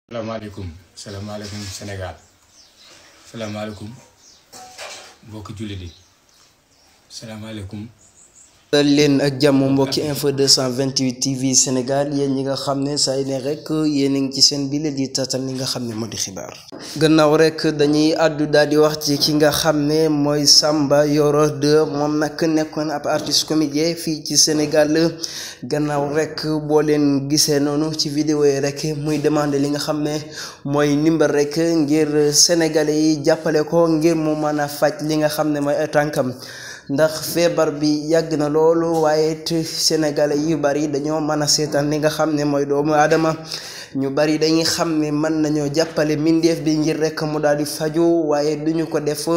salaamaaleykum Sénégal salaamaaleykum mbokki jullit yi salaamaaleykum. dal leen ak jàmm mbokki info 228 TV Sénégal yéen ñi nga xam ne saa yu ne rek yéen a ngi ci seen bile di tatal li nga xam ne moo di xibaar. gannaaw rek dañuy àddu daal di wax ci ki nga xam ne mooy Samba Yoro 2 moom nag nekkoon ab artiste comédien fii ci Sénégal gannaaw rek boo leen gisee noonu ci vidéo yi rek muy demander li nga xam ne mooy ndimbal rek ngir sénégalais yi jàppale ko ngir mu mën a faj li nga xam ne mooy ay tànkam. ndax feebar bi yàgg na loolu waaye it sénégalais yu bari dañoo mën a seetaan li nga xam ne mooy doomu aadama ñu bari dañuy xam ne mën nañoo jàppale mbindeef bi ngir rek mu daal di faju waaye duñu ko def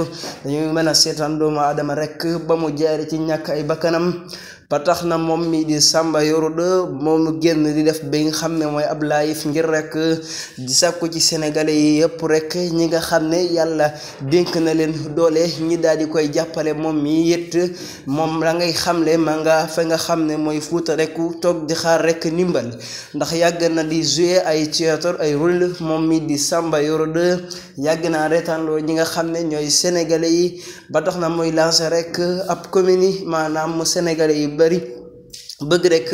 dañuy mën a seetaan doomu aadama rek ba mu jaare ci ñàkk ay bakkanam ba tax na moom mi di Samba Yoro 2 moom génn di def bi nga xam ne mooy ab live ngir rek di sàkku ci sénégalais yi yëpp rek ñi nga xam ne yàlla dénk na leen doole ñi daal di koy jàppale moom mi it moom la ngay xamle ma nga fa nga xam ne mooy Fuuta rek toog di xaar rek ndimbal ndax yàgg na di jouer ay théâtre ay rôle moom mi di Samba Yoro 2 yàgg naa reetaanloo ñi nga xam ne ñooy sénégalais yi ba tax na mooy lancer rek ab comédie maanaam sénégalais yi bari bëgg rek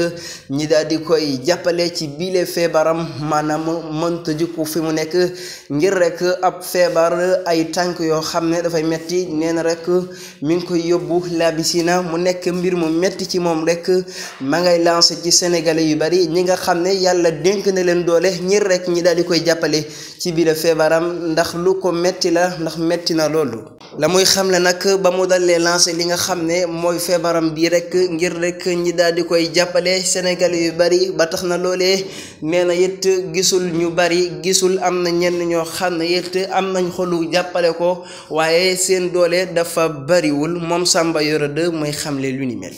ñi daal di koy jàppale ci biile feebaram maanaam mënta jukku fi mu nekk ngir rek ab feebar ay tànk yoo xam ne dafay metti nee na rek mi ngi koy yóbbu labisina mu nekk mbir mu metti ci moom rek ma ngay lancé ci sénégalais yu bari ñi nga xam ne yàlla dénk na leen doole ngir rek ñi daal di koy jàppale ci biile feebaram ndax lu ko metti la ndax metti na loolu. la muy xamle nag ba mu dalee lancé li nga xam ne mooy feebaram bii rek ngir rek ñi daal di koy jàppale sénégalais yu bari ba tax na loolee nee na it gisul ñu bari gisul am na ñenn ñoo xam ne it am nañ xolu jàppale ko waaye seen doole dafa bariwul moom Samba Yoro 2 mooy xamle lu ni mel.